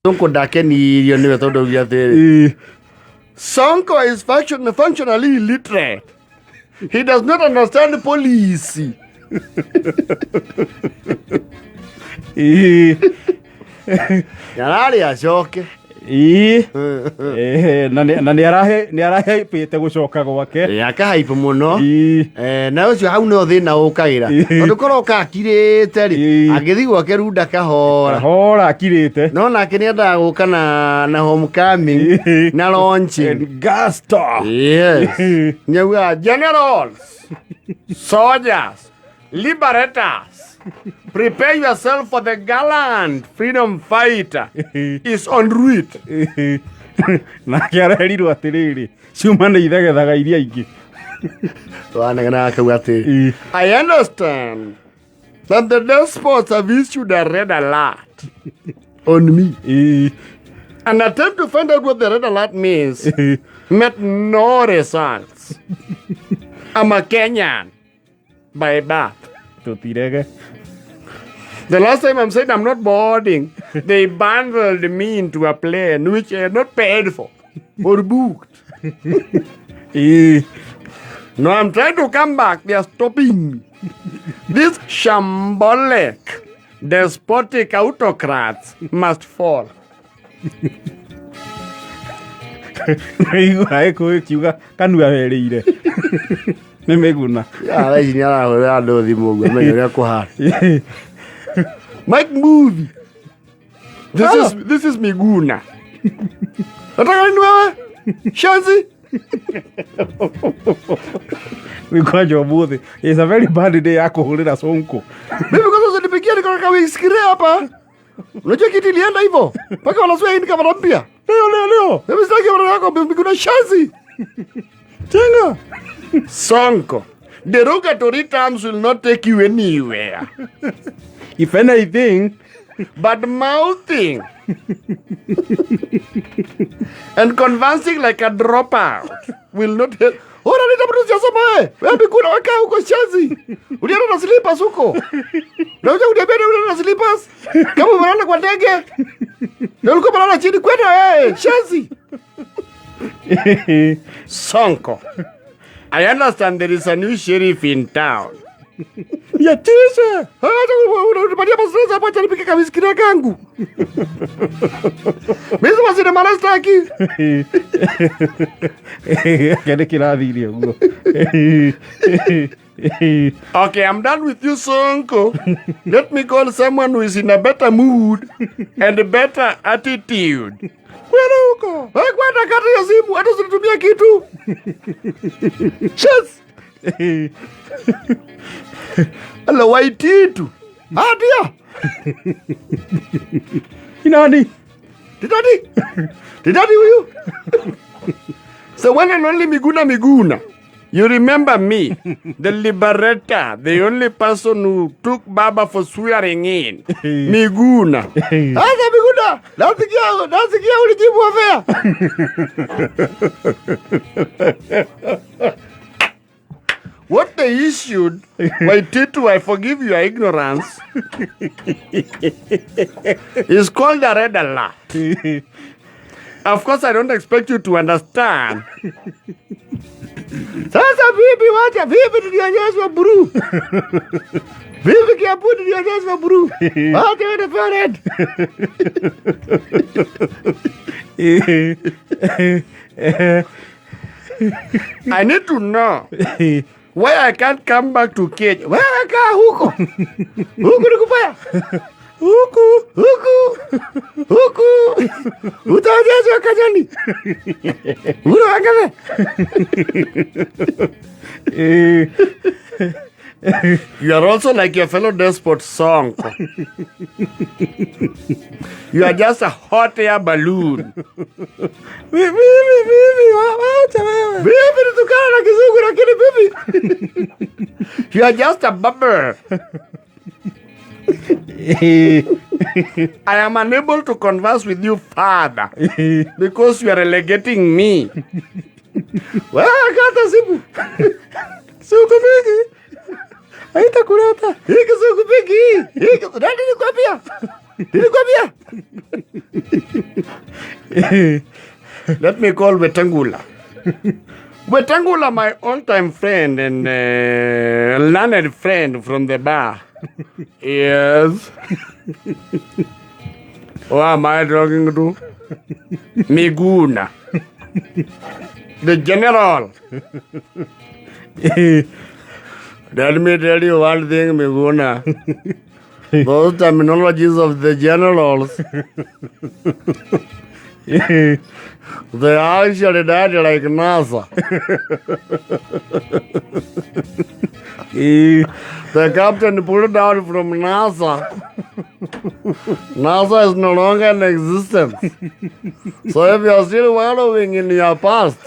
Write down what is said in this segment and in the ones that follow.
Sonko ndakenirio nĩwe tondũ augire atĩrĩ, Sonko is functionally illiterate. He does not understand policy. Yararĩ acoke. Ĩĩ. Na nĩ arahaipĩte gũcoka gwake. Akahaipũ mũno. Na ũcio hau no thĩna ũkagĩra. Tondũ korwo kakirĩte rĩ, angĩthiĩ gwake runda kahora. Hora akirĩte. No nake nĩ endaga gũka na homecoming na launching. And Gasto. Yes. Nĩaugaga generals, soldiers, liberators, prepare yourself for the gallant freedom fighter is en route. Nake arerirwo atĩrĩrĩ, ciuma nĩ ithegethaga iria ingĩ. Wanegena akauga atĩ, I understand that the despots have issued a red alert on me. An attempt to find out what the red alert means met no results. I'm a Kenyan by birth. Tũtirege. The last time I'm saying I'm not boarding, they bundled me into a plane which I had not paid for or booked. Now I'm trying to come back, they are stopping me. These shambolic, despotic autocrats must fall. Igua gĩkũyũ kiuga kanua werĩire nĩ mĩguna. Thaa ici nĩ arahũrĩra andũ thimũ ũguo amenye ũrĩa kũhana. Mike Movie. This is Miguna. Nataka nini wewe? Shanzi? Kwanja ũmũthĩ is a very bad day ya kũhũrĩra Sonko. Mimi kwanza usinipigie, niko na kawisikiria hapa. Unajua kiti ilienda hivyo. Mpaka wanasema hii ni kamera mpya. Leo leo leo. Mimi sitaki kamera yako Miguna Shanzi. Tena. Sonko. Derogatory terms will not take you anywhere. If anything, but mouthing and conversing like a dropout will not help. Unaleta mtu siyasoma wewe. Wewe Miguna weka huko Shanzi. Ulienda na slippers huko. Na unja uniambia ulienda na slippers? Kama umelala kwa ndege. Na ulikuwa umelala chini kwenda wewe, Shanzi. Sonko. I understand there is a new sheriff in town. Yatisha. Acha unanipatia mastress hapa, acha nipike kawhisky kangu. Mimi sema sina maana sitaki. Kene kĩrathire ũguo. Okay, I'm done with you, Sonko. Let me call someone who is in a better mood and a better attitude. Kwenda huko. Wewe kwenda kata hiyo simu, hata usinitumie kitu. Cheers. Hello, Waititu. Ah, dear. Inani? Didadi? Didadi huyu? So one and only Miguna Miguna. You remember me, the liberator, the only person who took Baba for swearing in. Miguna. Sasa Miguna, nasikia ulijibu afea. What they issued, Waititu, I forgive your ignorance, is called a red alert. Of course, I don't expect you to understand. Sasa vipi wacha, vipi tulionyeshwa blue? Vipi Kiambu tulionyeshwa blue? Wacha wewe pewa red. I need to know why I can't come back to Kenya. Wewe kaa huko. Huku ni kubaya. Huku, huku, huku. Utaonyeshwa kajani. Ura You are also like your fellow despot Sonko. You are just a hot air balloon. Mimi, mimi, wacha wewe. Vipi nitukana na kizungu lakini vipi? You are just a bubble. I am unable to converse with you further because you are relegating me. Wewe kata simu. Siku mingi. Haitakuleta. Hii kizungu mingi. Hii nani nikwambia? Nilikwambia. Let me call Wetangula. Wetangula, my all-time friend and learned friend from the bar. Yes. Who am I talking to? Miguna. The general. Let me tell you one thing, Miguna. Those terminologies of the generals, they actually died like NASA. The captain pulled out from NASA. NASA is no longer in existence. So if you are still wallowing in your past,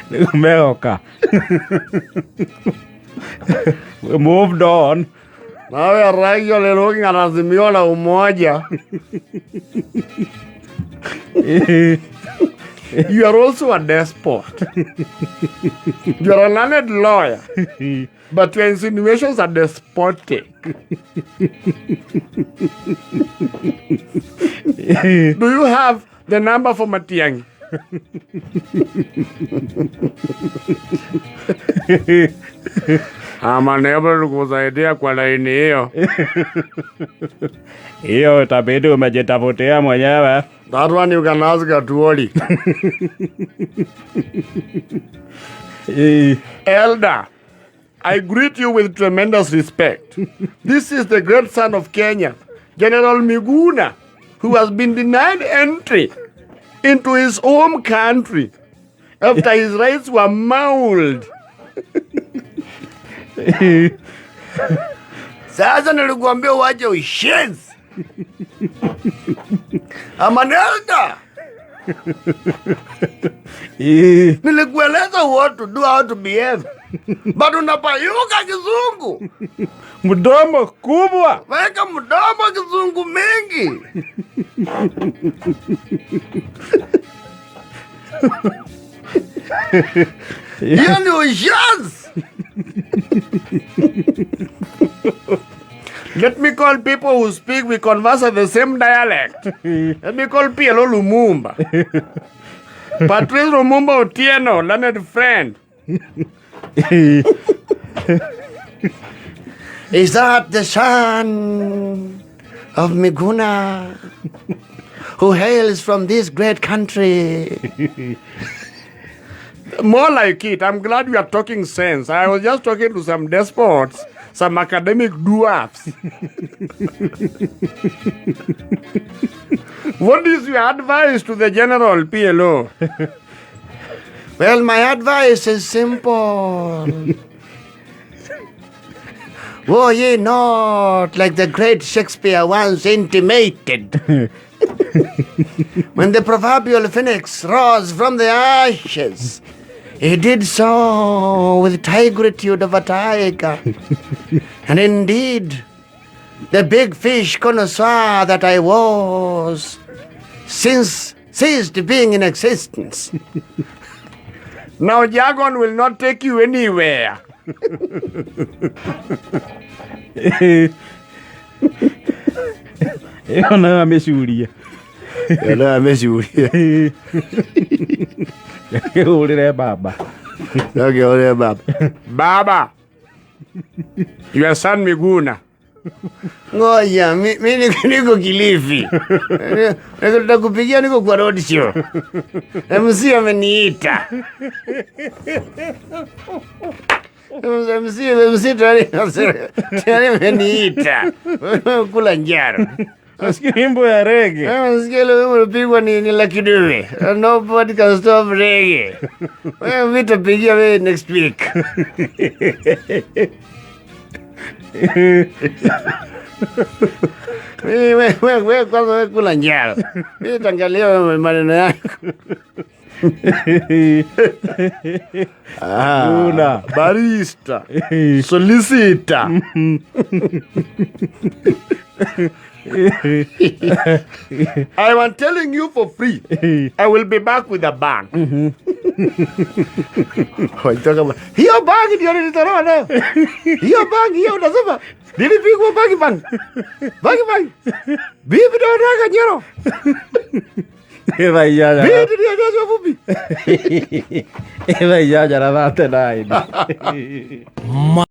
Umeoka. We moved on. Now we are actually looking at Azimio la Umoja. You are also a despot. You are a learned lawyer, but your insinuations are despotic. Do you have the number for Matiang'i? I'm unable kusaidia kwa laini hiyo. Hiyo itabidi umejitafutia mwenyewe. That one you can ask Atuoli. Elder, I greet you with tremendous respect. This is the great son of Kenya, General Miguna, who has been denied entry into his home country after his rights were mauled. Sasa nilikuambia uache ushenzi. I'm an elder. Nilikueleza what to do, how to behave. But unapayuka kizungu. Mdomo kubwa. Weka mdomo kizungu mingi. Hiyo ni ushenzi. Let me call people who speak, we converse at the same dialect. Let me call PLO Lumumba. Patrice Lumumba Otieno, learned friend. Is that the son of Miguna, who hails from this great country? More like it. I'm glad we are talking sense. I was just talking to some despots, some academic dwarfs. What is your advice to the general, PLO? Well, my advice is simple. Were ye not like the great Shakespeare once intimated? When the proverbial phoenix rose from the ashes, he did so with tigritude of a tiger. And indeed, the big fish connoisseur that I was since ceased being in existence. Now jargon will not take you anywhere. Ĩyo nayo amĩcurie. Ĩyo nayo amĩcurie. Kĩhũrĩre baba. Kĩhũrĩre baba. Baba, your son Miguna. Ngoja, mi niko Kilifi. Nitakupigia niko kwa road show. MC ameniita. MC tayari ameniita. Kula njaro. Nasikia wimbo ya reggae. Nasikia ile wimbo unapigwa ni Lucky Dube. Nobody can stop reggae. Wewe nitapigia wewe next week. Wewe kwanza wewe kula njaro. Mimi nitaangalia maneno yako. Una barista, solicitor. I am telling you for free, I will be back with a bang. Waitoka hiyo bang ndio nilitolewa nayo. Hiyo bang hiyo unasema nilipigwa bangi bang. Bangi bang. Bibi ndio nataka nyero. Thaa inyanya. Bibi ndio ndio fupi. Thaa 8:39.